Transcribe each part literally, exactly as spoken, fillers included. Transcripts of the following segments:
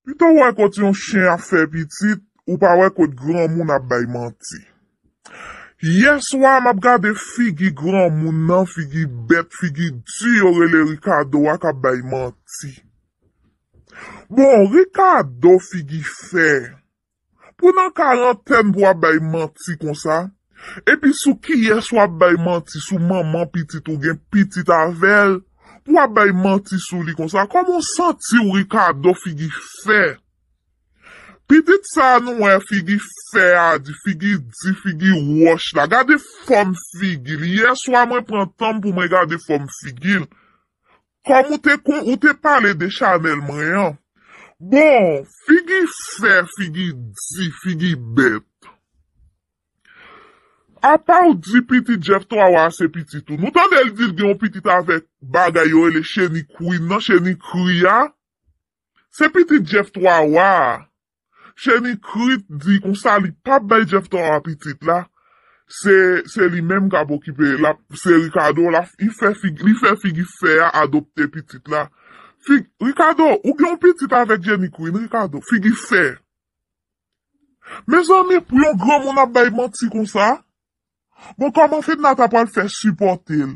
Pito w wè kot yon chen ap fè pitit, ou pa wè kot granmoun ap bay manti. Yè swa m ap gade figi granmoun nan, figi bèt, figi di yo rele Ricardo a k ap bay manti. Bon, Ricardo figi fè. Pou nan karantèn pou w ap bay manti konsa? Epi sou kiyès w ap bay manti? Sou manman pitit ou gen pitit avè l? Pou w ap bay manti sou li konsa? Kòman w santi w, Ricardo figi fè? Pitit sa a nou wè figi fè a di, figi di, figi wòch la. Gade fòm figi l. Yè swa mwen pran tan m pou mwen gade fòm figi l. Kòm ou te kon, ou te pale de chanèl mwen an. Bon, figi fè, figi di, figi bèt. Apa w di pitit Jeff Twawa a se pitit ou? Nou tande l di l gen yon pitit avèk bagay yo rele Cheni Queen nan, Cheni Kri a. Se pitit Jeff Twawa a. Cheni Kri di konsa li p ap bay Jeff Twawa pitit la. Se, se li menm k ap okipe, l ap, se Ricardo, l ap, li fè figi, li fè figi fè a adopte pitit la. Fig, Ricardo, ou gen yon pitit avèk Jenny Queen, Ricardo, figi fè. Mezanmi, pou yon granmoun ap bay manti konsa? Bon, kòman Fedna ta pral fè sipòte l?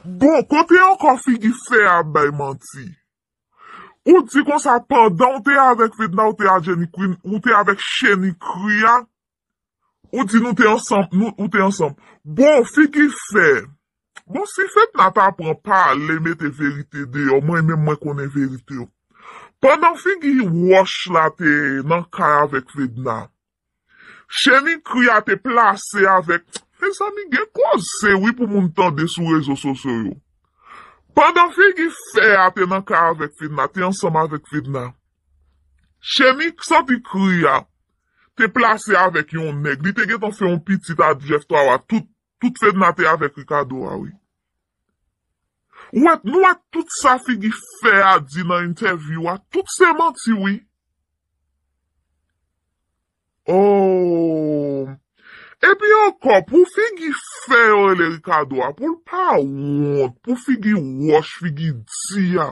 Bon, kote ankò figi fè a ap bay manti? Ou di konsa pandan w te avèk Fedna, ou te a Jenny Queen, ou te avèk Cheni Kri a, ou di nou te ansanm, nou, ou te ansanm. Bon, figi fè. Bon, si Fedna ta pran pale, mete verite deyò, mwen menm mwen konnen verite yo. Pandan figi wòch la te nan kay avèk Fedna, Cheni Kri a te plase avèk, mezanmi, gen koze wi pou moun tande sou rezo sosyo yo. Pandan figi fè a te nan kay avèk Fedna, te ansanm avèk Fedna, Cheni Santi Kri a te plase avèk yon nèg. Li te gentan fè yon pitit a Jeff Twawa. Tout, tout Fedna te avèk Ricardo a, wi. Ou wè, nou wè tout sa figi fè a di nan entèvyou a, tout se manti, wi. Oh. Epi ankò, pou figi fè yo rele Ricardo a, pou l pa wont, pou figi wòch, figi di a.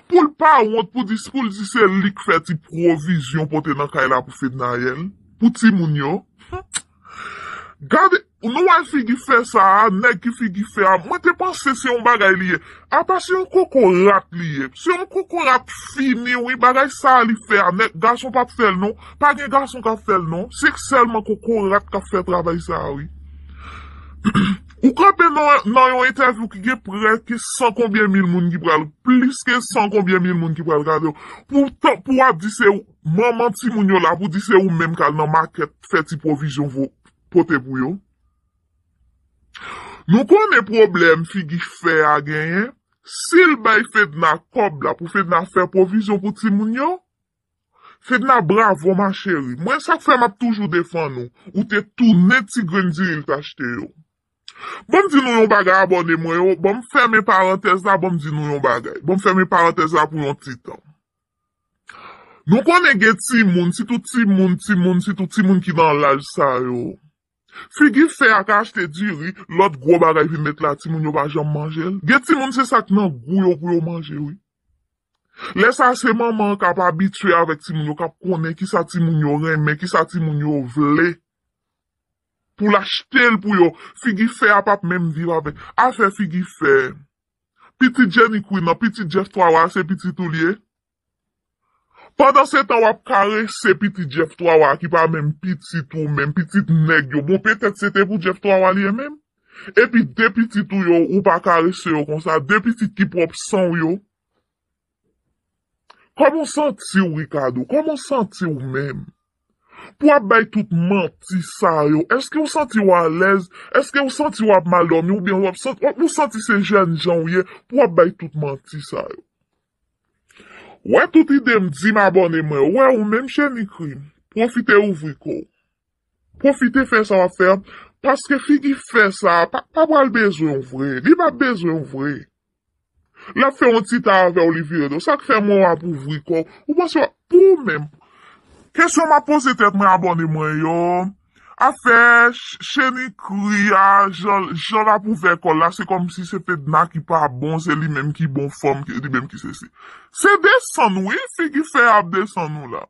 Pou l pa wont, pou di, pou l di se li k fè ti pwovizyon pote nan kay la pou Fednaelle, pou timoun yo. Gade, nou wè figi fè sa a, nèg ki figi fè a, mwen te panse se yon bagay li ye. Apa se yon kokorat li ye. Se yon kokorat fini, wi, bagay sa a li fè a, nèg, gason p ap fè l non. Pa gen gason k ap fè l non. Se sèlman kokorat k ap fè travay sa a, wi. Ou kanpe nan, nan yon entèvyou ki gen prè ke san konbyen mil moun ki pral, plis ke san konbyen mil moun ki pral gade w. Pou tan, pou w ap di se ou, manman timoun yo la, pou di se ou menm k al nan makèt fè ti pwovizyon vo, pote pou yo. Nou konnen pwoblèm figi fè a genyen. Si l bay Fedna kòb la pou Fedna fè pwovizyon pou timoun yo, Fedna, bravo ma chérie. Mwen sa k fè m ap toujou defann ou. Ou te tounen ti grenn diri l t achte yo. Ban m di nou yon bagay, abòne mwen yo. Ban m fèmen parantèz la, ban m di nou yon bagay. Ban m fèmen parantèz la pou yon ti tan. Nou konnen gen timoun, sitou timoun, timoun, sitou timoun ki nan laj sa yo. Figi fè a ka achte diri, lòt gwo bagay vin met la, timoun yo pa janm manje l. Gen timoun se sa k nan gou yo pou yo manje, wi. Lè sa a se manman an k ap abitye avèk timoun yo, k ap konnen kisa timoun yo renmen, kisa timoun yo vle. Pou l achte l pou yo, figi fè a p ap menm viv avèk. Afè figi fè. Pitit Jenny Queen nan, pitit Jeff Twawa a, se pitit ou l ye? Pandan se tan w ap karese pitit Jeff Twawa a ki pa menm pitit ou menm, pitit nèg yo. Bon, petèt se te pou Jeff Twawa li ye menm. Epi de pitit ou yo, ou pa karese yo konsa. De pitit ki pwòp san w yo. Kòman w santi w, Ricardo? Kòman w santi w menm? Pou w ap bay tout manti sa yo, èske w santi w alèz? Èske w santi w ap mal dòmi? Oubyen w ap santi, w ap, ou santi se jèn jan w ye pou w ap bay tout manti sa yo? Wè tout ide m di m abòne mwen. Wè ou menm Cheni Kri. Pwofite ouvri kò w. Pwofite fè sa w ap fè a. Paske figi fè sa a pa, pa pral bezwen w vre. Li p ap bezwen w vre. L ap fè yon ti tan avè w, li vire do. Sa k fè mwen w ap ouvri kò w. Ou panse w ap, pou ou menm. Kesyon m ap poze tèt mwen, abòne mwen yo. afè Ch- Cheniky a, jan, jan l ap ouvè kò l la, se kòmsi se Fedna ki pa bon, se li menm ki bon fanm, ki- li menm ki sesi. Se desann, wi, Figi fè ap desann ou la.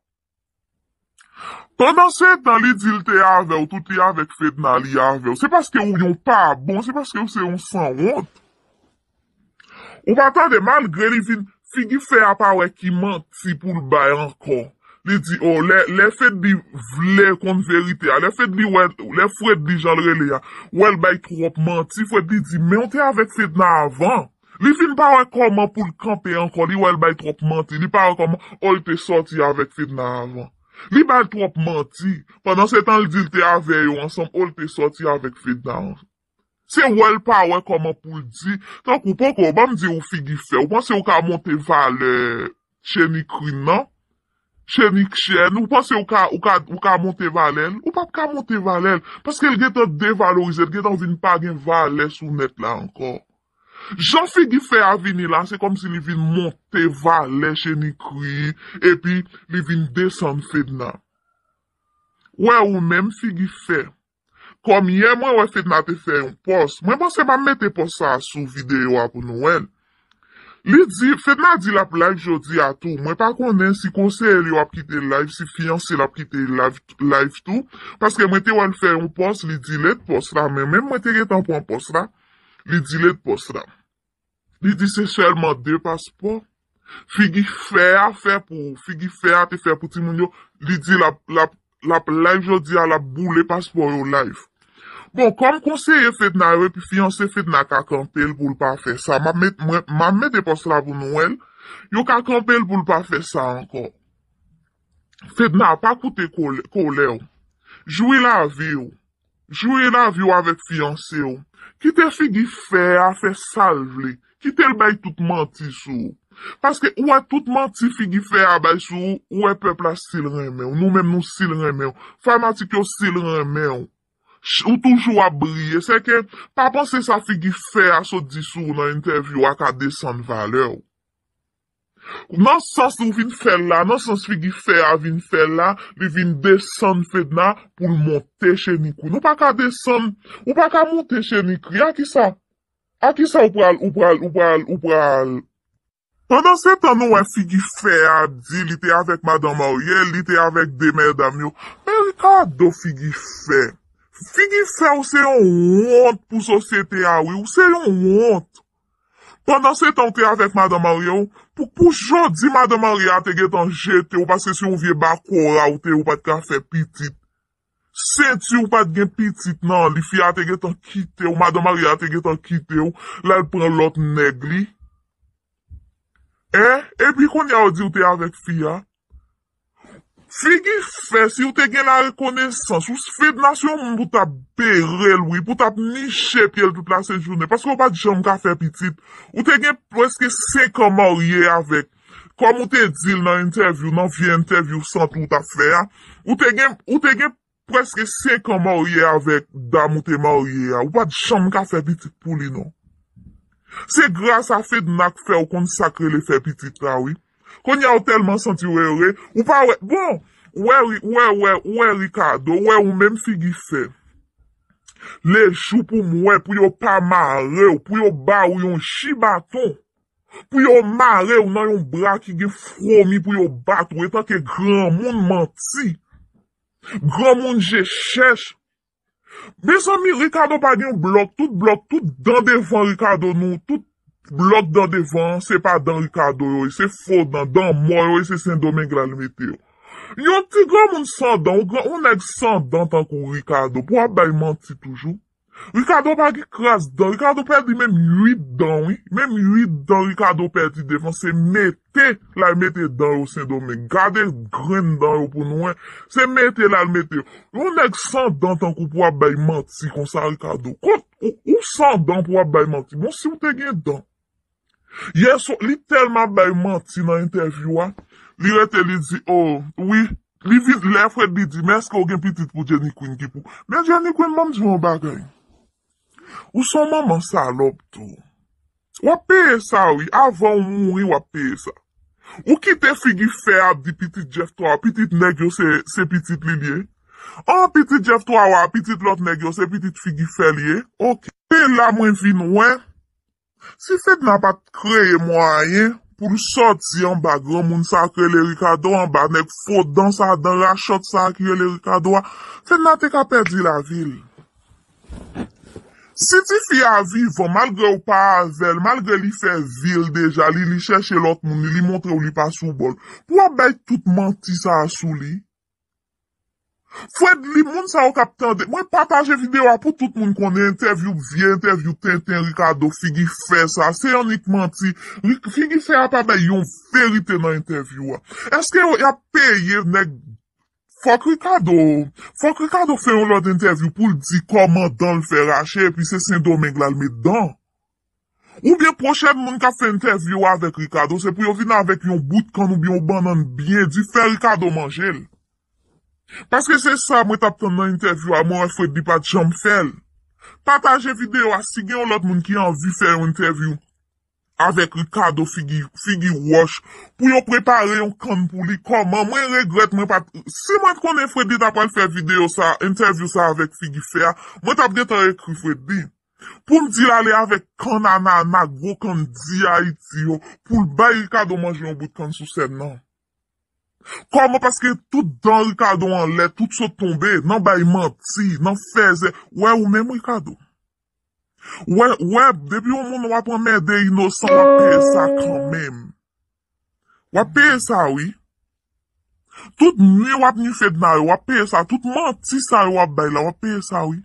Pandan se tan, li di l te avè w, tout li avèk Fedna, li avè w. Se paske ou yon pa bon, se paske ou se yon sanwont. Ou pa tande, malgre li vin, Figi fè a pa wè ki manti pou l bay ankò. Li di, o, lè, lè Fedly vle konn verite a, lè Fedly wè, lè Fredly jan l rele a, wè l bay twòp manti, Fredly di, men w te avèk Fedna avan. Li vin pa wè kòman pou l kanpe ankò, li wè l bay twòp manti, li pa wè kòman, o, l te sòti avèk Fedna avan. Li bay twòp manti, pandan se tan l di l te avè yo ansanm, o, l te sòti avèk Fedna ansanm. Se wè l pa wè kòman pou l di, tankou poko, ban m di ou Figi fè, ou panse ou ka monte valè Cheniky nan? Cheniky, ou panse ou ka, ou ka, ou ka monte valè l? Ou p ap ka monte valè l, paske l gentan devalorize, l gentan vin pa gen valè sou nèt la ankò. Jan Figi fè a vini la, se kòmsi li vin monte valè Cheniky, epi li vin desann Fedna. Wè ou menm Figi fè. Kòm yè mwen wè Fedna te fè yon pòs, mwen panse m ap mete pòs sa a sou videyo a pou nou wè l. Li di, Fedna di l ap live jodi a tou. Mwen pa konnen si konseye l yo ap kite l live, si fiyanse l ap kite l live, live tou. Paske mwen te wè l fè yon pòs, li delete pòs la, men menm mwen te gentan pran pòs la, li delete pòs la. Li di se sèlman de paspò. Figi fè a fè pou, Figi fè a te fè pou timoun yo. Li di l ap, l ap, l ap live jodi a, l ap boule paspò yo live. Bon, kòm konseye Fedna yo epi fiyanse Fedna ka kanpe l pou l pa fè sa. M ap met, mwen, m ap mete pòs la pou nou wè l. Yo ka kanpe l pou l pa fè sa ankò. Fedna, pa koute kole- kolè w. Jwi lavi w. Jwi lavi w avèk fiyanse w. Kite Figi fè a fè sa l vle. Kite l bay tout manti sou ou. Paske ou wè tout manti Figi fè a bay sou ou, ou wè pèp la still renmen w. Nou menm nou still renmen w. Fanatik yo still renmen w. Ch- Ou toujou ap briye. Sèke pa panse sa Figi fè a sot di sou ou nan entèvyou a ka desann valè w. Nan sans ou vin fè l la, nan sans Figi fè a vin fè l la, li vin desann Fedna pou l monte Cheniky. Nou pa ka desann, ou pa ka monte Cheniky. A kisa? A kisa ou pral, ou pral, ou pral, ou pral? Pandan se tan nou wè Figi fè a ap di li te avèk madan marye l, li te avèk de medam yo. Men Ricardo Figi fè. Figi fè ou se yon wont pou sosyete a wi, ou se yon wont. Pandan se tan ou te avèk madan marye w, pou, pou jodi madan marye a te gentan jete w paske se yon vye bakora ou te ye, ou pa t ka fè pitit. Senti ou pa t gen pitit nan li, fi a te gentan kite w, madan marye a te gentan kite w, l al pran lòt nèg li. E, epi kounye a ou di ou te avèk fi a. Figi fè, si w te gen larekonesans, ou Fedna se yon moun pou t ap bere l, wi, pou t ap niche pye l tout lasent jounen, paske w pa t janm ka fè pitit. Ou te gen prèske senk an marye avèk, kòm ou te di l nan entèvyou, nan vye entèvyou sant ou t ap fè a, ou te gen, ou te gen prèske senk an marye avèk dam ou te marye a, ou pa t janm ka fè pitit pou li, non. Se gras a Fedna k fè w konn sa k rele fè pitit la, wi. Kounye a ou tèlman santi w ere, ou pa wè, bon, ou wè, Ri- ou wè, ou wè, ou wè Ricardo, ou wè ou menm Figi fè. Lejou pou m wè, pou yo pa mare w, pou yo ba ou yon ji baton, pou yo mare w nan yon bra ki gen fwomi, pou yo bat ou, etanke granmoun manti, granmoun je chèch. Mezanmi, Ricardo pa gen blòk, tout blòk, tout dan devan Ricardo nou, tout blòk dan devan, se pa dan Ricardo yo ye, se fo dan, dan mò yo ye, se Sendomeng l al mete yo. Yon ti granmoun san dan, yon gran- yon nèg san dan tankou Ricardo, pou ap bay manti toujou. Ricardo pa gen kras dan, Ricardo pèdi menm uit dan, wi. Menm uit dan Ricardo pèdi devan, se mete l al mete dan yo Sendomeng. Gade grenn dan yo pou nou wè. Se mete l al mete yo. Yon nèg san dan tankou pou ap bay manti konsa, Ricardo. Kot ou, ou san dan pou ap bay manti? Bon, si w te gen dan. Yè swa, li tèlman ap bay manti nan entèvyou a, li rete, li di, o, wi, li vin, lè Fredly di, men èske w gen pitit pou Jenny Queen ki pou, men Jenny Queen, ban m di w yon bagay. Ou se yon manman salòp tou. W ap peye sa, wi. Avan w mouri, w ap peye sa. Ou kite Figi fè ap di pitit Jeff Toa, pitit nèg yo se, se pitit li l ye. An pitit Jeff twa wa, pitit lòt nèg yo, se pitit Figi fè l ye. Oke. Se la mwen vin wè. Si Fedna pa t kreye mwayen pou l sòti anba granmoun sa k rele Ricardo, anba nèg fo dan sa, dan rachòt sa ki rele Ricardo a, Fedna te ka pèdi lavi l. Si tifi a vivan, malgre w pa avè l, malgre li fè vi l deja, li, li chèche lòt moun, li, li montre w li pa sou bò l, pou w ap bay tout manti sa a sou li. Fredly, moun sa yo k ap tande, mwen pataje videyo a pou tout moun konnen entèvyou vye, entèvyou tenten Ricardo, Figi fè sa, se annik manti. Ri- Figi fè a pa bay yon verite nan entèvyou a. Èske yo, y ap peye nèg? Fòk Ricardo, fòk Ricardo fè yon lòt entèvyou pou l di kòmandan l fè rache, epi se Sendomeng la l met dan. Oubyen pwochèn moun k ap fè entèvyou avèk Ricardo, se pou yo vin avèk yon bout kann oubyen yon bannann byen di, fè Ricardo manje l. Paske se sa mwen t ap tann nan entèvyou a, mwen wè Fredly pa t janm fè l. Pataje videyo a, si gen yon lòt moun ki anvi fè yon entèvyou avèk Ricardo, Figi, Figi wòch, pou yo prepare yon kann pou li, kòman? Mwen regrèt, mwen pa t, si mwen t konnen Fredly ta pral fè videyo sa, entèvyou sa avèk Figi fè a, mwen t ap gentan ekri Fredly. Pou m di l ale avèk kann anana, gwo kann di Ayiti yo, pou l bay Ricardo manje yon bout kann sou sèn nan. Kòman? Paske tout dan Ricardo anlè, tout sot tonbe, nan bay manti, nan fèzè. Wè ou menm Ricardo. Wè, wè, depi yon moun w ap anmède inosan, w ap peye sa kanmenm. W ap peye sa, wi. Tout nwi w ap nwi Fedna yo, w ap peye sa. Tout manti sa yo w ap bay la, w ap peye sa, wi.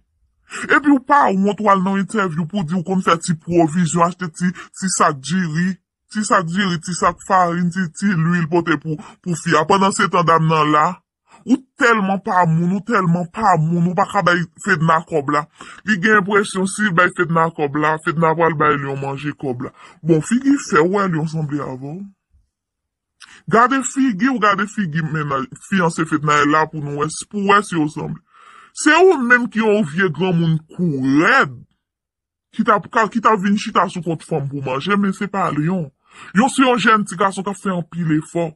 Epi w pa wont w al nan entèvyou pou di w konn fè ti pwovizyon, achte ti, ti sak diri, ti sak diri, ti sak farin, ti, ti lwil pote pou, pou fi a. Pandan se tan dam nan la, ou tèlman pa moun, ou tèlman pa moun, ou pa ka bay Fedna kòb la. Li gen enpresyon si l bay Fedna kòb la, Fedna pral bay Lion manje kòb la. Bon, Figi fè, ou wè Lion sanble avè w. Gade figi w, gade figi mennaj, fiyanse Fednaelle la pou nou wè, pou wè si yo sanble. Se ou menm ki yon vye granmoun kou rèd, ki t ap, ka- ki t ap vin chita sou kont fanm pou manje, men se pa Lion. Lion se yon jèn ti gason k ap fè anpil efò.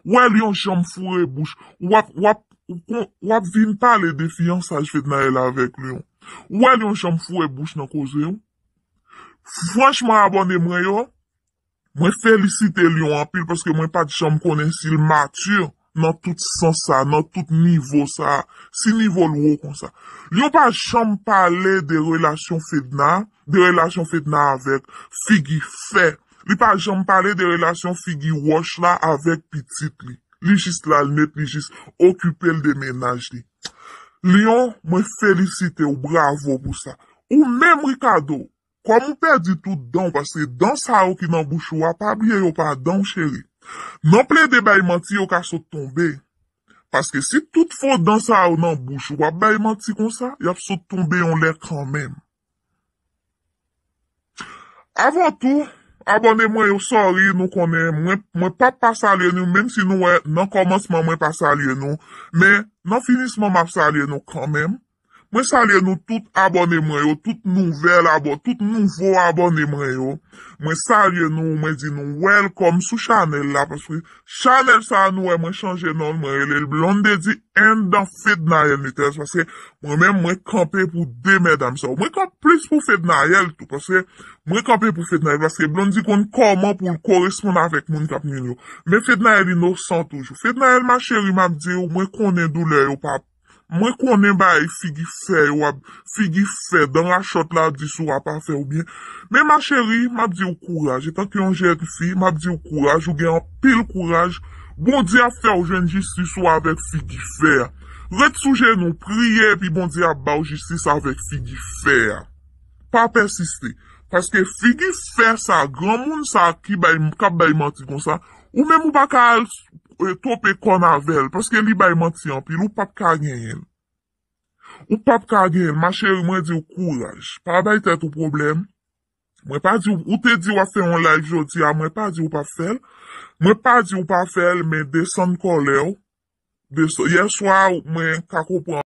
Wè Lion janm foure bouch. W ap, w ap, w ap vin pale de fiyansaj Fednaelle avèk Lion. Wè Lion janm foure bouch nan koze w. Franchman, abòne mwen yo, mwen felisite Lion anpil paske mwen pa t janm konnen si l mati nan tout sans sa, nan tout nivo sa, si nivo l wo konsa. Lion pa janm pale de relasyon Fedna, de relasyon Fedna avèk Figi fè. Li pa janm pale de relasyon Figi wòch la avèk pitit li. Li jis la l nèt, li jis okipe l de mennaj li. Lion, mwen felisite w, bravo pou sa. Ou menm Ricardo, kòm ou pèdi tout dan w, paske dan sa yo ki nan bouch ou a, pa bliye yo pa dan w, cheri. Nan plede bay manti, yo ka sot tonbe. Paske si tout fo dan sa yo nan bouch ou, w ap bay manti konsa, y ap sot tonbe yon lè kanmenm. Avan tou, abòne mwen yo, sorry, nou konnen, mwen, mwen p ap pa salye nou, menm si nou wè nan kòmansman mwen pa salye nou, men nan finisman m ap salye nou kanmenm. Mwen salye nou tout abòne mwen yo, tout nouvèl abò-, tout nouvo abòne mwen yo. Mwen salye nou, mwen di nou welcome sou chanèl la, paske chanèl sa a nou wè mwen chanje non l, mwen rele l Blondedy and Fednaelle Nutels, paske mwen menm mwen kanpe pou de medam sa yo. Mwen kanpe plis pou Fednaelle tou, paske mwen kanpe pou Fednaelle, paske Blondedy konn kòman pou l koresponn avèk moun k ap nwi l yo. Men Fednaelle inosan toujou. Fednaelle, ma chérie, m ap di w, mwen konnen doulè yo pa Mwen konnen bagay Figi fè yo ap, Figi fè, dan rachòt la ap di si w ap pa fè w byen. Men ma chérie, m ap di w kouraj. Etanke yon jèn fi, m ap di w kouraj, ou gen anpil kouraj. Bondye ap fè w jwenn jistis ou avèk Figi fè a. Ret sou jenou, priye, epi Bondye ap ba w jistis avèk Figi fè a. Pa pèsiste. Paske Figi fè sa, granmoun sa ki bay, k ap bay manti konsa, ou menm ou pa ka al, eh, tope kòn avè l, paske li bay manti anpil, ou p ap ka genyen l. Ou p ap ka genyen l, ma chérie, mwen di w kouraj. Pa bay tèt ou pwoblèm. Mwen pa di w, ou te di w ap fè yon live jodi a, mwen pa di w p ap fè l. Mwen pa di w pa fè l, men desann kòlè w. Desann, yè swa, mwen ka konprann.